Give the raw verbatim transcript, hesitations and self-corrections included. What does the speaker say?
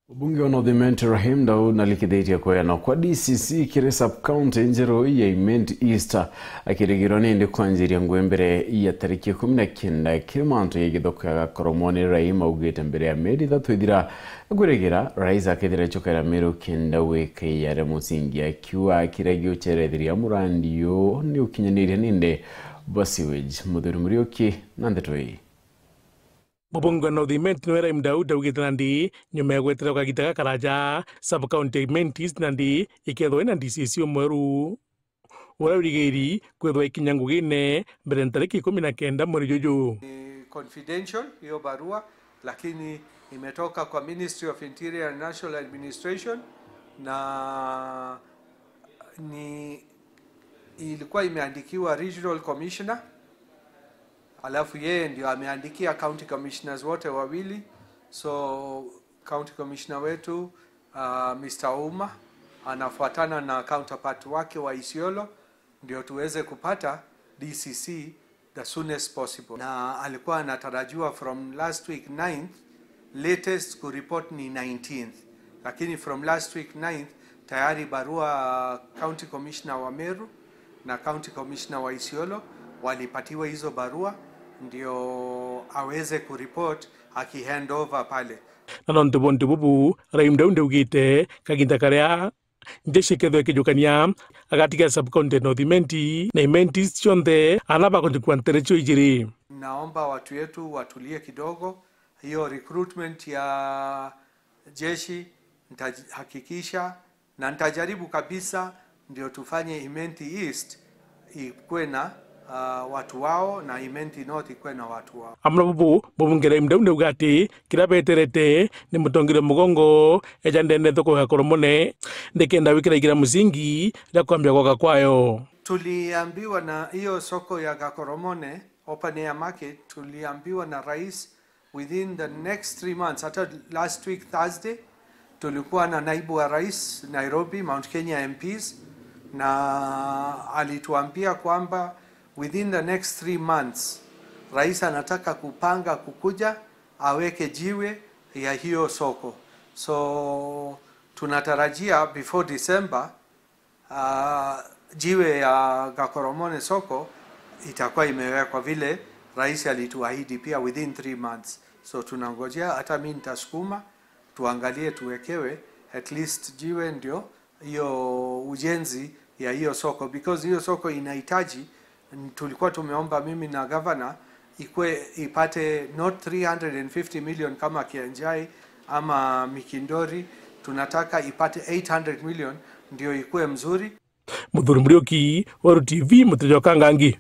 Mbunge wa North Imenti Rahim Daud nalikithitie kweanwa kwa D C C kiri sub-county njeru ya Imenti East, akirigirwa nindi kwanjiria ngugi mbere ya tariki ikumi na kenda. Kiri mantu ya githoko ya Gakoromone, Rahim augite mbere ya mieri ithatu ithira, akwirigira rais akethira acukera Meru kenda wiki yare musingi, akiuga kira giucherethiria murandi uyu ni ukinyaniria nindi bwa sewage. Muthuri Muriuki na ndeto ii. Mubunge wa North Imenti niwe Rahim Daud augite nandi nyuma ya gwetererwa kagita gakaraja, sub-county ya Imenti East nandi ikethwa ina D C C umweru, uria urigiri kwithwa ikinya ngugine mbere ya tariki ikumi na kenda mweri juju. Ni confidential hiyo barua, lakini imetoka kwa Ministry of Interior and National Administration, na ni, ilikuwa imeandikiwa Regional Commissioner, alafu yeye ndio ameandikia county commissioners wote wawili. So county commissioner wetu, uh, Mister Ouma anafuatana na counterpart wake wa Isiolo ndio tuweze kupata D C C the soonest possible. Na alikuwa anatarajiwa from last week ninth, latest kureport ni nineteenth. Lakini from last week ninth, tayari barua county commissioner wa Meru na county commissioner wa Isiolo walipatiwa hizo barua, ndio aweze kureport akihand over pale. Na nontu bwa untu bubu, Rahim Daud augite kaginda karia njeshi ikethwa ikijukania, agatiga sub-county ya North Imenti na Imenti East cionthe, ana bakunyikua ntere cio ijiri. Naomba watu yetu watulie kidogo. Hiyo recruitment ya jeshi nitahakikisha na nitajaribu kabisa ndio tufanye Imenti East ikuwe na, ah, watu wao na Imenti North ikuwe na watu wao. Amwe na bubu, mubunge Rahim Daud auga ati kiria beterete ni mutongeria mugongo eja ndene thoko ya Gakoromone, nikenda wikira igira musingi ria kwambia gwaka kwayo. Tuliambiwa na hiyo soko ya Gakoromone, open air market, tuliambiwa na rais within the next three months. Hata last week Thursday, tulikuwa na naibu wa rais Nairobi, Mount Kenya M Ps, na alituambia kwamba within the next three months, rais anataka kupanga kukuja aweke jiwe ya hiyo soko. So tunatarajia before December, ah, jiwe ya Gakoromone soko itakuwa imewekwa vile rais alituahidi pia within three months. So tunangojea, hata mi nitasukuma tuangalie tuwekewe at least jiwe, ndio hiyo ujenzi ya hiyo soko, because hiyo soko inahitaji, tulikuwa tumeomba mimi na governor, ikwe ipate not three hundred and fifty million kama Kianjai ama Mikindori, tunataka ipate eight hundred million ndio ikue mzuri. Muthuri Muriuki, Weru T V, Muteja wa Kangangi.